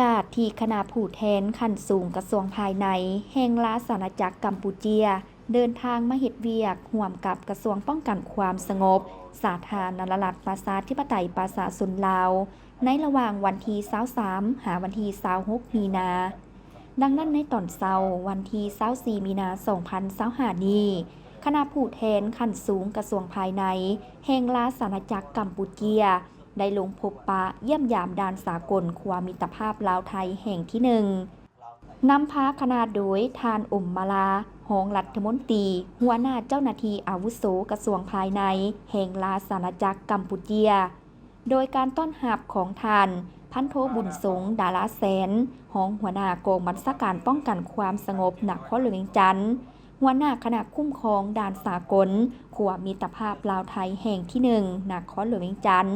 ກາດທີ່ຄະນະຜູ້ແທນຂັ້ນສູງກະຊວງພາຍໃນແຫ່ງລາຊະອານາຈັກກຳປູເຈຍ ເດີນທາງມາເຮັດວຽກຮ່ວມກັບກະຊວງປ້ອງກັນຄວາມສະຫງົບ ສາທາລະນະລັດປະຊາທິປະໄຕປະຊາຊົນລາວ ໃນລະຫວ່າງວັນທີຊາວສາມ ຫາວັນທີຊາວຫົກ ມີນາ. ດັ່ງນັ້ນ, ໃນຕອນເຊົ້າວັນທີຊາວສີ່ ມີນາ ສອງພັນຊາວຫ້າ ນີ້, ຄະນະຜູ້ແທນຂັ້ນສູງກະຊວງພາຍໃນແຫ່ງລາຊະອານາຈັກກຳປູເຈຍ ໄດ້ລົງພົບປະຢ້ຽມຢາມດ່ານສາກົນຂົວມິດຕະພາບລາວໄທແຫ່ງທີໜຶ່ງ ນຳພາຄະນະໂດຍທ່ານ ອົມມາລາ ຮອງລັດຖະມົນຕີ ຫົວໜ້າເຈົ້າໜ້າທີ່ອາວຸໂສກະຊວງພາຍໃນແຫ່ງລາຊະອານາຈັກກຳປູເຈຍ ໂດຍການຕ້ອນຮັບຂອງທ່ານ ພັນໂທ ບຸນສົງ ດາລາແສນ ຮອງຫົວໜ້າກອງບັນຊາການປ້ອງກັນຄວາມສະຫງົບນະຄອນຫຼວງວຽງຈັນ, ຫົວໜ້າຄະນະຄຸ້ມຄອງດ່ານສາກົນຂົວມິດຕະພາບລາວໄທແຫ່ງທີໜຶ່ງ ນະຄອນຫຼວງວຽງຈັນ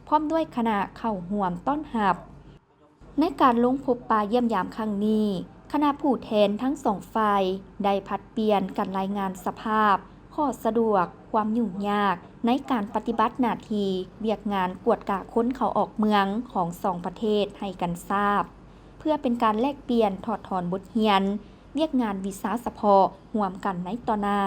ພ້ອມດ້ວຍຄະນະເຂົ້າຮ່ວມຕ້ອນຮັບ. ໃນການລົງພົບປະຢ້ຽມຢາມຄັ້ງນີ້, ຄະນະຜູ້ແທນທັງສອງຝ່າຍໄດ້ຜັດປ່ຽນກັນລາຍງານສະພາບ, ຂໍ້ສະດວກ, ຄວາມຫຍຸ້ງຍາກໃນການປະຕິບັດໜ້າທີ່ວຽກງານກວດກາຄົນເຂົ້າອອກເມືອງຂອງສອງປະເທດໃຫ້ກັນຊາບ, ເພື່ອເປັນການແລກປ່ຽນຖອດຖອນບົດຮຽນວຽກງານວິຊາສະເພາະຮ່ວມກັນໃນຕໍ່ໜ້າ.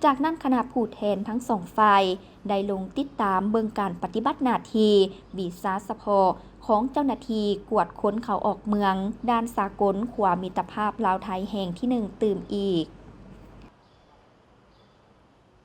ຈາກນັ້ນ, ຄະນະຜູ້ແທນທັງສອງຝ່າຍໄດ້ລົງຕິດຕາມເບິ່ງການປະຕິບັດໜ້າທີ່ວິຊາສະເພາະຂອງເຈົ້າໜ້າທີ່ກວດຄົນເຂົ້າອອກເມືອງ ດ່ານສາກົນຂົວມິດຕະພາບລາວໄທແຫ່ງທີໜຶ່ງຕື່ມອີກ.